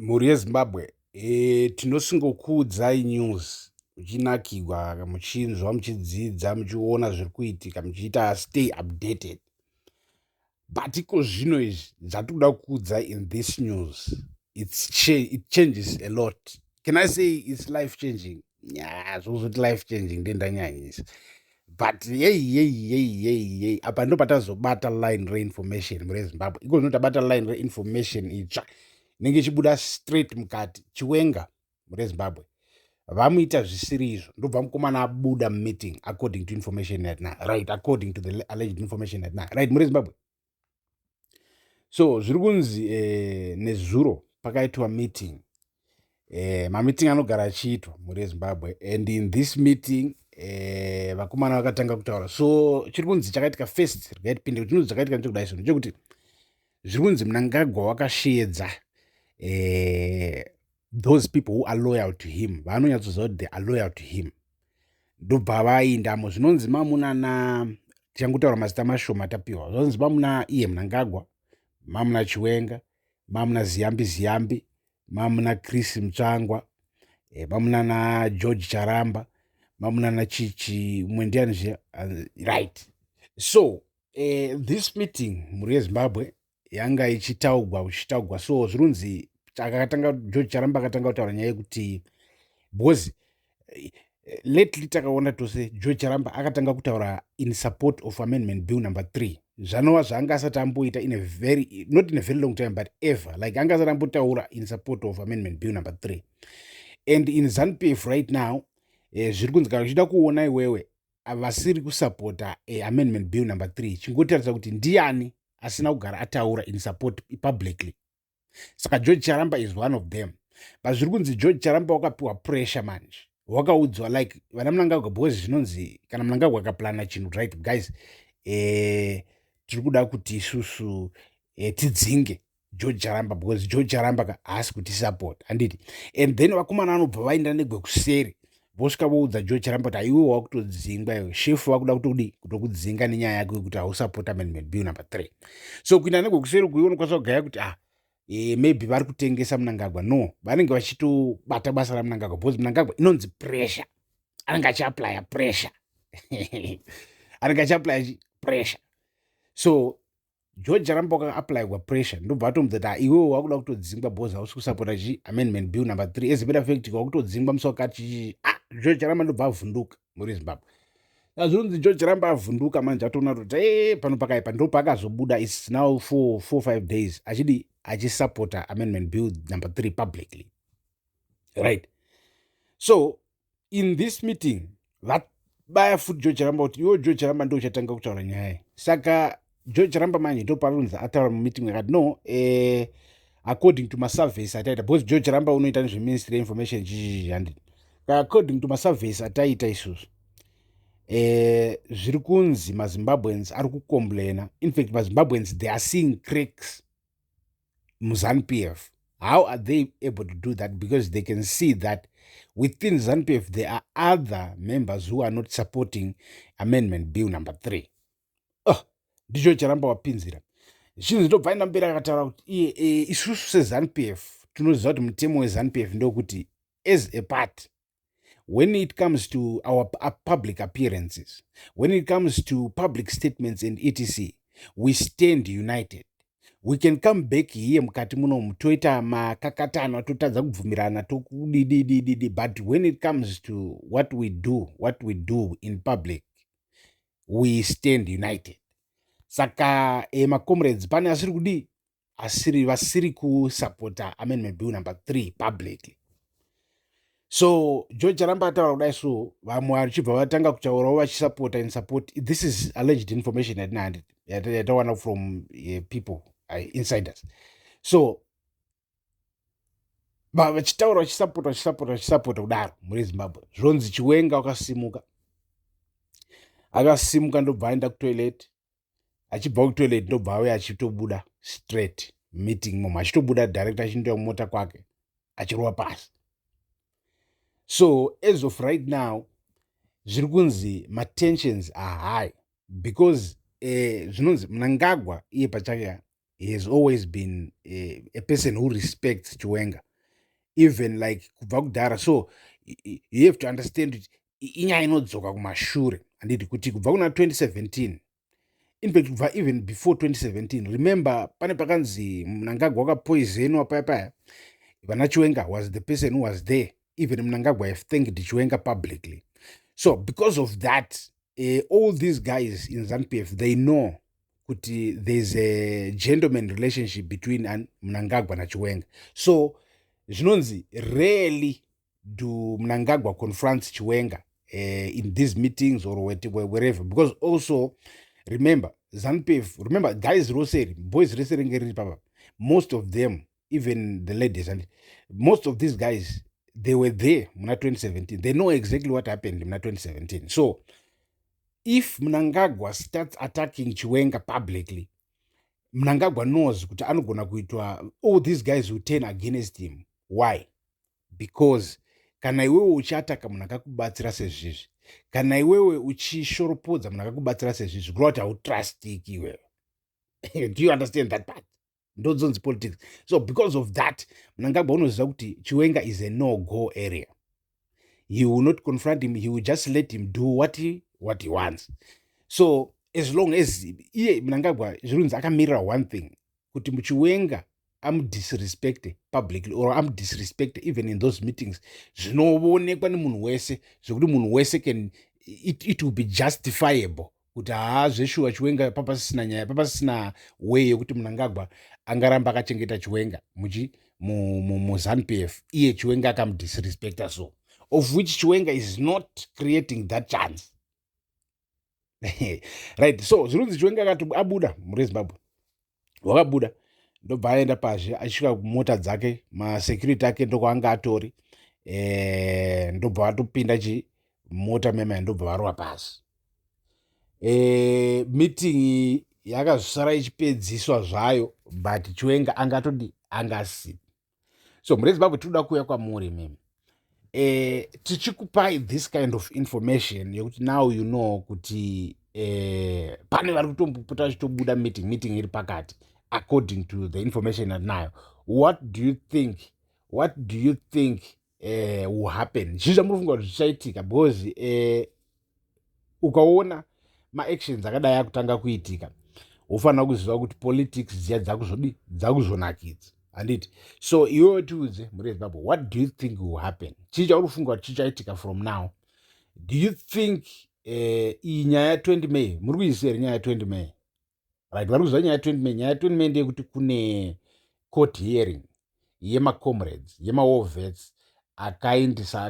Mhuri yeZimbabwe, tinosingokuudzai news muchinakigwa, muchinzwa, muchidzidza, muchiona zviri kuitika, muchiita stay updated. But iko zvino izvi zvatiri kuda kukuudzai in this news, it changes a lot. Can I say it's life changing? Ya, zvokuzoti life changing ndendanyanyisa, but yei yei yei yei yei, apa ndo patazobata line reinformation mure Zimbabwe. Iko zvino tabata line reinformation itsva inenge ichibuda straight mukati. Chiwenga mure Zimbabwe vamuita zvisiri izvo, ndobva mukomana abuda mumeeting, according to information yatinayo, right? According to the alleged information yatinayo, right, mure Zimbabwe. So zviri kunzi nezuro pakaitwa meeting. Mameeting anogara achiitwa mhuri yeZimbabwe, and in this meeting vakomana vakatanga kutaura. So chiri kunzi chakaitika first, regai tipinde. Chinonzi chakaitika ndechekudai so, ndechekuti zviri kunzi Mnangagwa wakasheedza those people who are loyal to him, vaanonyatsoziva kuti they are loyal to him, ndobva vaindamo. Zvinonzi mamuna na, tichangotaura mazita mashoma tapiwa, zvinonzi mamuna iye Mnangagwa, mamuna Chiwenga, mamuna Ziyambi Ziyambi, mamuna Chris Mutsvangwa, mamuna naGeorge Charamba, mamuna nachichi umwe ndiani zviya, right? So this meeting, mhuri yeZimbabwe, yanga ichitaugwa uchitaugwa. So zviri kunzi akatanga George Charamba, akatanga kutaura nyaya yekuti, because lately takaona tose George Charamba akatanga kutaura in support of Amendment Bill number 3, zvanova zvaanga asati amboita in a very, not in a very long time, but ever, like anga asati ambotaura in support of Amendment Bill number 3. And in ZANU PF right now, zviri kunzi kana uchida kuona iwewe vasiri kusapota Amendment Bill number 3, chingotarisa kuti ndiani asina kugara ataura in support publicly. Saka George Charamba is one of them. But zviri kunzi George Charamba wakapiwa pressure manje, wakaudzwa like vana Mnangagwa, because zvinonzi kana Mnangagwa akaplana chinhu, right guys, tiri kuda kuti isusu tidzinge George Charamba because George Charamba haasi kutisapota, handiti? And then vakomana vanobva vaenda negwekuseri, vosvika voudza George Charamba kuti haiwe, wakutodzingwa iwe, shefu vakuda kutokudi kutokudzinga nenyaya yako yekuti hausapota Amendment Bill number 3. So kuinda negwekuseri kuiwe unokwanisa kugaya kuti ah, maybe vari kutengesa Mnangagwa. No, vanenge vachitobata basa raMnangagwa, because Mnangagwa inonzi pressure, anenge achiaplya pressure, anenge achiaplya pressure. So George Charamba wakaapplywa pressure, ndobva atomudza kuti ah, iwewe wakuda kutodzingwa because hausi kusapota chi Amendment Bill number 3. As a matter of fact, wakutodzingwa musi wakati chichi. Ah, George Charamba ndobva avhunduka muri Zimbabwe. Azvinonzi George Charamba avhunduka manje, atoona kuti e pano pakaipa, ndopaakazobuda. It's now 4, 4, 5 days achidi achisapota Amendment Bill number 3 publicly, right? So in this meeting vabaya futi George Charamba kuti iwo George Charamba ndo uchatanga kutaura nyaya. Saka George Charamba manje ndoparunzi ataura mumeeting akati no, according to masurveys ataita, because George Charamba unoita nezveministry information chichichi, handiti? According to masurveys ataita isusu, zviri kunzi maZimbabweans ari kucomplaina. In fact, maZimbabweans, they are seeing cracks muZANU PF. How are they able to do that? Because they can see that within ZANU PF there are other members who are not supporting Amendment Bill number 3. Oh, ndicho Charamba wapinzira zvinhu. Ndobva enda mberi akataura kuti iye isusu seZANU PF tinoziva kuti mutemo weZANU PF ndokuti as a party, when it comes to our public appearances, when it comes to public statements and etc, we stand united. We can come back here mukati munomu toita makakatano, totadza kubvumirana, tokudididididi, but when it comes to what we do, what we do in public, we stand united. Saka macomrades pane asiri kudii, asiri vasiri kusapota Amendment Bill number 3 publicly. So George Charamba ataura kudai, so vamwe vachibva vatanga kutaurawo vachisapota in support. This is alleged information yatawana from people, insiders. So vachitaura, vachisapota, vachisapota, vachisapota kudaro muri Zimbabwe. Zvonzi Chiwenga wakasimuka, akasimuka ndobva aenda kutoilet. Achibva kutoilet ndobva auya achitobuda straight meeting momo, achitobuda direct achindoya mumota kwake, achirova pasi. So as of right now, zviri kunzi matensions are high because zvinonzi Mnangagwa iye pachake, he has always been a person who respects Chiwenga. Even like kubva kudhara, so you have to understand kuti inyaya inodzoka kumashure, handiti? Kuti kubva kuna 2017, in fact kubva even before 2017, remember pane pakanzi Mnangagwa wakapoisonwa paya paya, vana Chiwenga was the person who was there. Even Mnangagwa have thanked Chiwenga publicly. So because of that, all these guys in ZANU PF, they know kuti there's a gentleman relationship between Mnangagwa naChiwenga. So zvinonzi rarely do Mnangagwa confronts Chiwenga in these meetings or wherever, because also remember ZANU PF, remember guys, roseri boys rese ringe riri papa, most of them, even the ladies, and most of these guys, they were there muna 2017. They know exactly what happened muna 2017. So if Mnangagwa starts attacking Chiwenga publicly, Mnangagwa knows kuti anogona kuitwa, all these guys will turn against him. Why? Because kana iwewe uchiataka munhu akakubatsira sezvizvi, kana iwewe uchishoropodza munhu akakubatsira sezvizvi, kureva kuti hautrustiki iwewe. Do you understand that part? Ndodzonzi politics. So because of that, Mnangagwa unoziva kuti Chiwenga is a no go area. He will not confront him. He will just let him do what he wants. So as long as iye Mnangagwa, zvinonzi akamirira one thing, kuti muChiwenga amudisrespecte publicly or amudisrespecte even in those meetings, zvinoonekwa nemunhu wese, zvekuti munhu wese can it will be justifiable kuti haa, zveshuwa, Chiwenga papasisina nyaya, papasisina way yekuti Mnangagwa angaramba akachengeta Chiwenga muchi muZANU PF, iye Chiwenga akamudisrespecta. So of which Chiwenga is not creating that chance, right? So zvinonzi Chiwenga akati abuda muri Zimbabwe, wakabuda, ndobva aenda pazhe, achisvika kumota dzake, masecurity ake ndokwaanga atori, ndobva vatopinda chi mota mema, ndobva varova pasi. Meeting yakazosara ichipedziswa zvayo, but Chiwenga angatodi angasipi. So muri Zimbabwe, tinoda kuuya kwamuri mimi, tichikupai this kind of information yekuti now you know kuti pane vari kutombopota vachitobuda meeting iri pakati. According to the information atinayo, what do you think? What do you think will happen? Zvii zvamuri kufunga kuti zvichaitika? Because ukaona maactions akadai akutanga kuitika, wofanira kuziva kuti politics dziya dzakuzodi, dzakuzonakidza, handiti? So iwewe tiudze, mhuri yeZimbabwe, what do you think will happen? Chii chauri kufunga kuti chichaitika from now? Do you think iyi nyaya ya20 May, muri kuiziva here nyaya ya20 May, right? Vari kuziva nyaya ya20 May? Nyaya ya20 May ndeyekuti kune court hearing yemacomrades, yemawar vets akaindisa,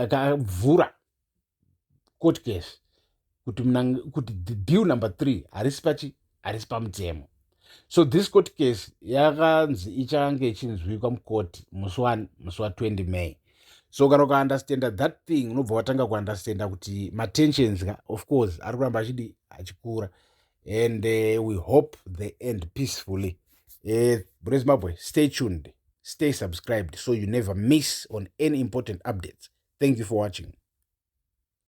akavhura court case kuti the Bill number 3 harisi pachi, harisi pamutemo. So this court case yakanzi ichange ichinzwikwa mukoti musi 1, musi wa20 May. So kana ukaunderstanda that thing, unobva watanga kuunderstanda kuti matensions ka, of course, ari kuramba achidi achikura, and we hope they end peacefully. Zimbabwe, stay tuned, stay subscribed so you never miss on any important updates. Thank you for watching.